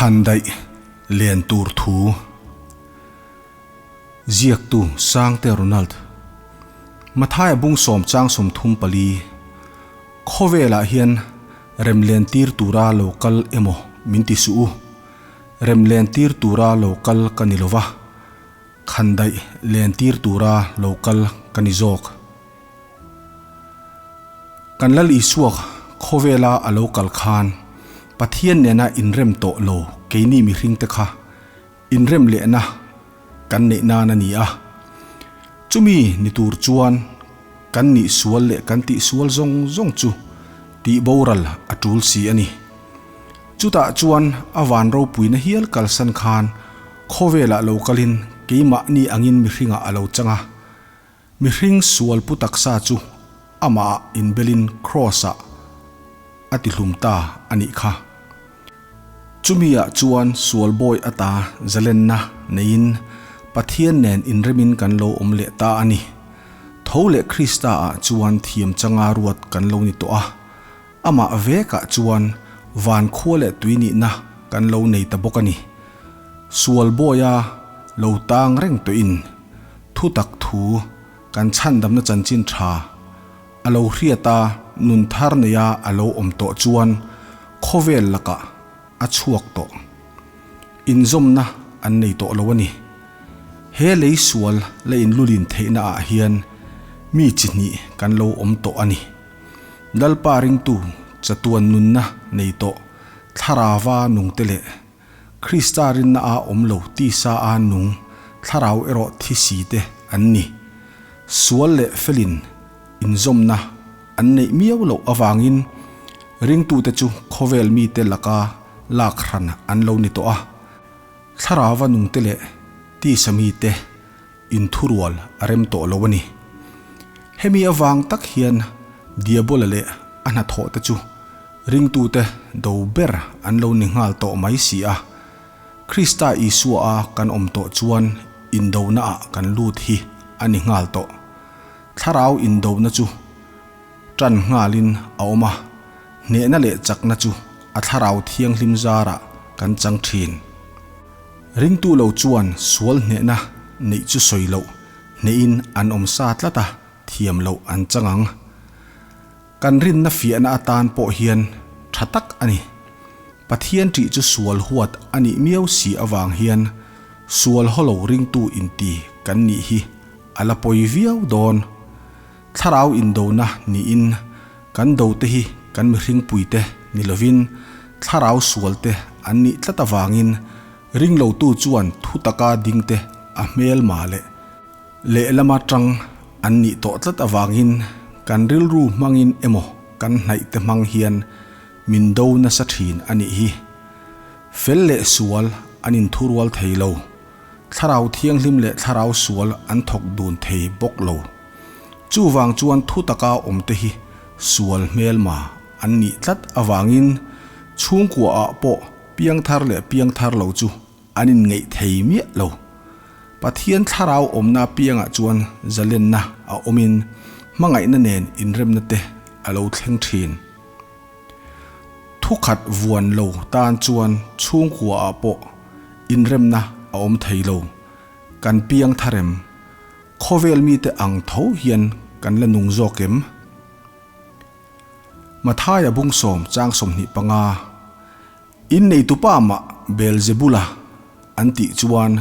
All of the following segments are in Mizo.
Khandaih len tur thu Ziaktu Sangte Ronald Mathaia bung sawm chang 34 Khawvelah hian remlen tir tura lo kal emaw min ti suh u. Remlen tir tura lo kal ka ni lova, khandaih len tir tura lo kal ka ni zawk. Kan Lal Isua khawvela a lo kal khan Pathian nena inrem tawh lo keini mihringte kha inrem lehna kan neih nan a ni a. Chumi ni tur chuan kan nih sual leh kan tih sual zawng zawng chu tih boral a tul si a ni. Chutah chuan a van ropuina hial kalsan khan khawvelah lo kalin keimahni angin mihringah a lo chang a. Mihring sual pu taksa chu amah inbelin Kraws-ah a tihlum ta a nih kha. Chumi-ah chuan sual bawi ata zalenna neiin Pathian nen inremin kan lo awm leh ta a ni. Tho leh Krista-ah chuan thiam changa ruat kan lo ni tawh a, amah vekah chuan van khua leh tui nihna kan lo nei ta bawk a ni. Sual bawia lo tang reng tawhin Thutak thu kan chhandamna chanchin tha a lo hriat a, nun thar neia a lo awm tawh chuan khawvel lakah a chhuak tawh. Inzawmna an nei tawh lo a ni. He lei sual la inlulin theihna ah hian mi chi hnih kan lo awm tawh a ni. Lalpa ringtu chatuan nunna nei tawh thlarava nungte leh Krista rinna a awm lo tisa a nung thlarau erawh thi si te an ni. Sual leh felin inzawmna an neih miau loh avangin ringtute chu khawvel mite laka lak hran an lo ni tawh a. Thlarauva nungte leh tisa mite inthurual a rem tawh lo a ni. Hemi avang tak hian Diabola leh a hnathawhte chu Ringtute do ber an lo ni nghal tawh mai si a, Krista Isua a kan awm tawh chuan indona ah kan lut hi a ni nghal tawh. Thlarau indona chu tan nghalin a awm a, hnehna leh chakna chu a Thlarau Thianghlim zarah kan chang thin. Ringtu lo chuan sual hnehna neih chu sawi loh hnehin an awm sa tlat a, thiam loh an chang ang. Kan rinna fiahna atan pawh hian tha tak a ni. Pathian ṭih chu sual huat a nih miau si avang hian sual hawlo ringtu inti kan nih hi a la pawi viau dawn. Thlarau indona niin kan dote hi kan mihringpuite ni lovin thlarau sualte an nih tlat avangin ringlotu chuan thu taka dingte a hmelma leh Lehlama tang an nih tawh tlat avangin kan rilru hmangin emaw kan hnaih te hmang hian min do nasa thin a nih hi. Fel leh sual an inthurual thei lo, thlarau thianghlim leh thlarau sual an thawk dun thei bawk lo. Chuvang chuan thu taka awm te hi sual hmelma an nih tlat avangin chhungkua ah pawh piangthar leh piangthar lo chu An inngeih thei miah lo. Pathian thlarau awmna apiangah chuan zalenna a awmin hmangaihna nen inremna te a lo thleng thin. Thukhat vuan lo tan chuan chhungkua ah pawh inremna a awm thei lo. Kan piang tharem. Khawvel mite ang tho hian kan la nung zawk em? Mathaia bung sawm chang 25. In neitupa mah Beelzebula an tih chuan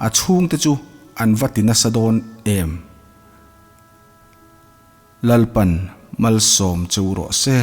a chhungte chu an va ti nasa dawn em? Lalpan malsawm cheu rawh se.